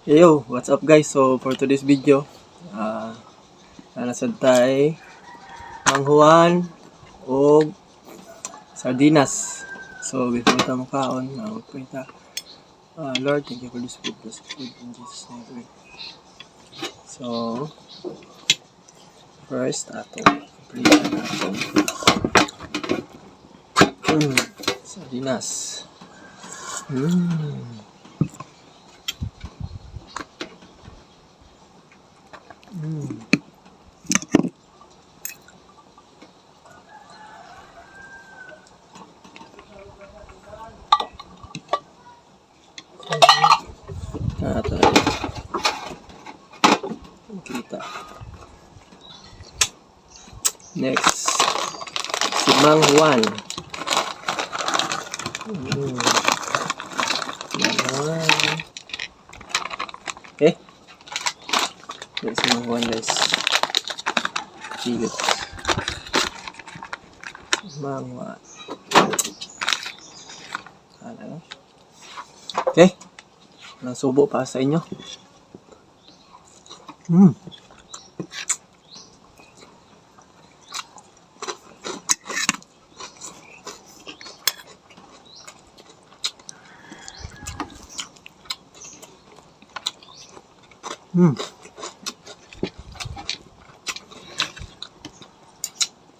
Yo, what's up guys? So for today's video, nasa tay manghuan o sardinas. So before ta makaon, magpray ta. Lord, thank you for this food. Bless the food in Jesus' name. Pray. So first ato prepare nato sardinas. Ato. Kita. Next, si Mang Juan. Mang Juan. Eh? Next, si Mang Juan guys. Kilit. Mang Juan. Ano? Okay. Nasubo pa sa inyo.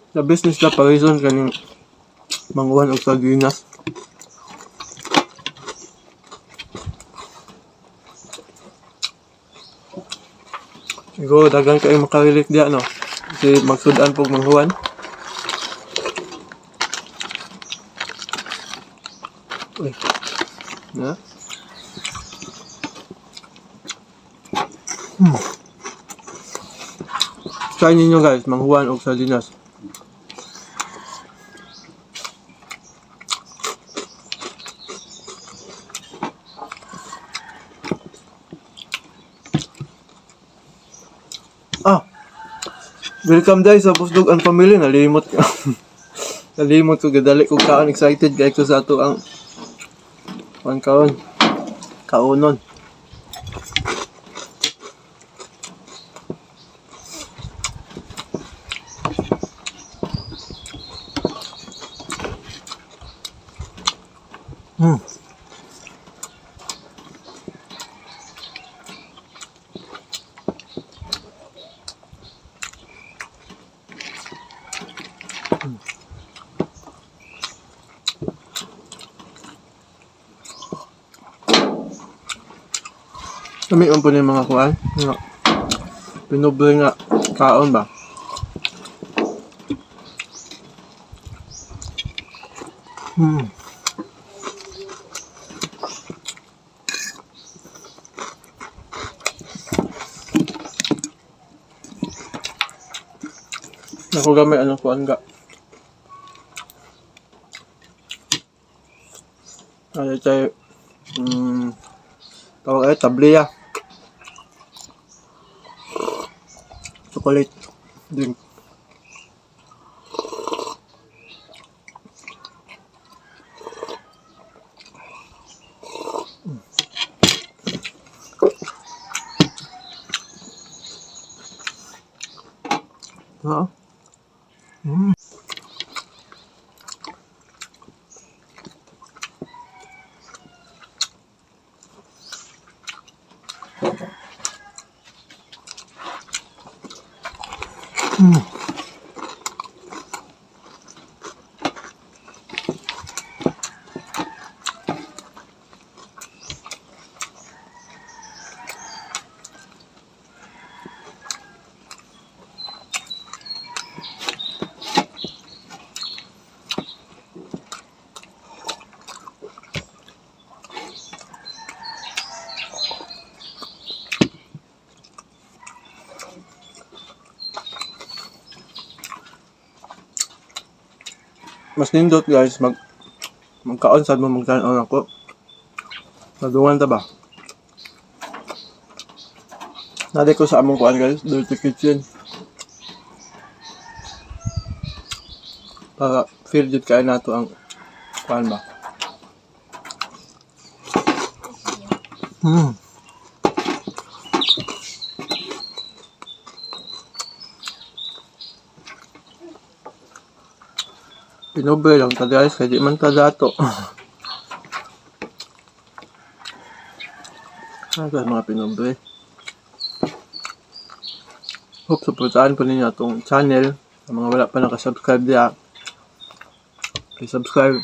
Sa business na parison kaning manguhan og sardinas. Siguro daghan kayo makarelate diya no. Kasi magsudan pog manghuan. Uy. Na? Try ninyo guys, manghuan og sardinas. Ah. Welcome guys sa Busdog and Family. Nalimot ko. Nalimot ko gadali ko kaon, excited kay ko sa ato ang kuan kaon. Kaonon. Lami man po ni mga kuan. Nga. Pinubre nga kaon ba? Ako gamay anong kuan ga. Ano tayo? Tawag ay tabliya. Chocolate drink. Oo. Mas nindot guys magkaon sad mo magtan-aw nako. Nadungan ta ba? Nadi ko sa among kuan guys, dirty kitchen. Para feel jud kay nato ang kuan ba. Pinobre lang ta, guys, kay di man ta dato. Ano ba mga pinobre? Hope suportahan po ninyo atong channel. Sa mga wala pa nakasubscribe diya, please subscribe.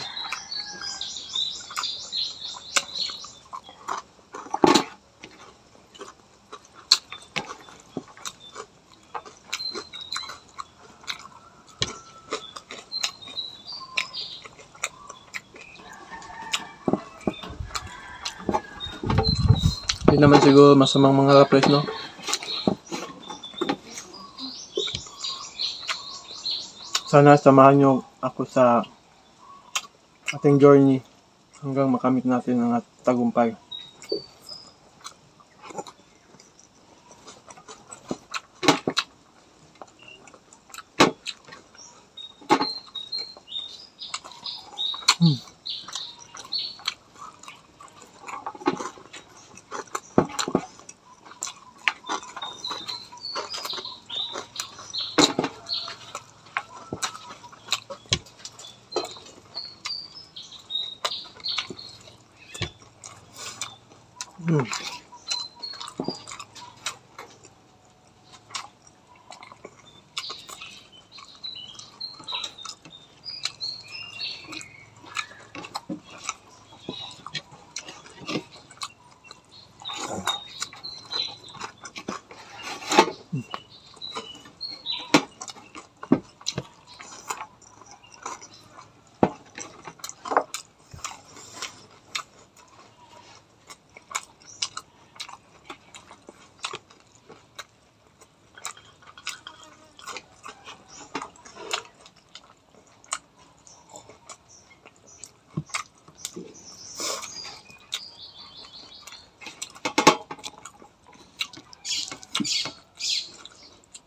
Hindi naman siguro masamang mga price, no? Sana samahan nyo ako sa ating journey hanggang makamit natin ang tagumpay.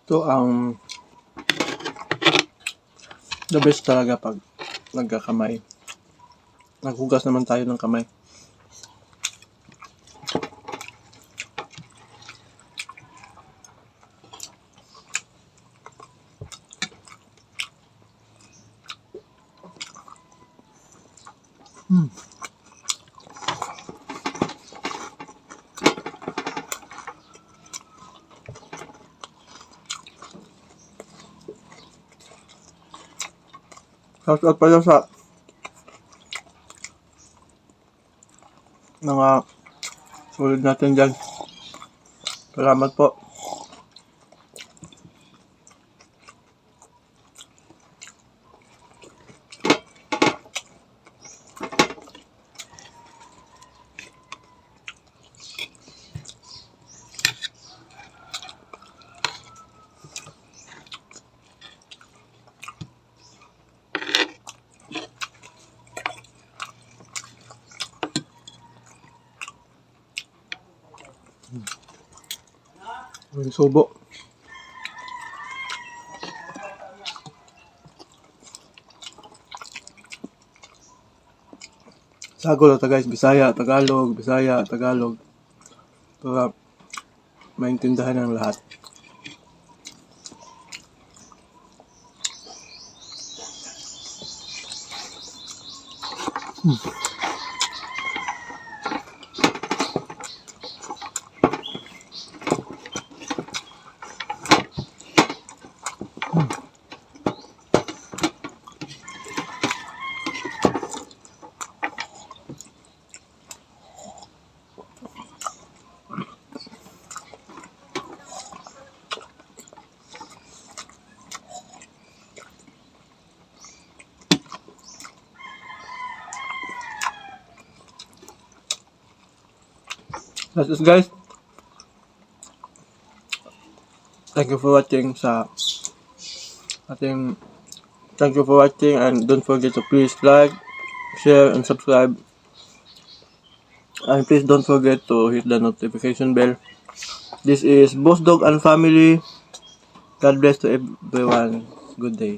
Ito ang the best talaga pag nagkakamay. Naghugas naman tayo ng kamay. Shout out pala sa mga solid natin dyan. Salamat po. Yung subo. Sago lang ta, guys, Bisaya, Tagalog, Bisaya, Tagalog. Para maintindihan ng lahat. That's it, guys. Thank you for watching sa ating. Thank you for watching and don't forget to please like, share and subscribe. And please don't forget to hit the notification bell. This is Boss Dog and family. God bless to everyone. Good day.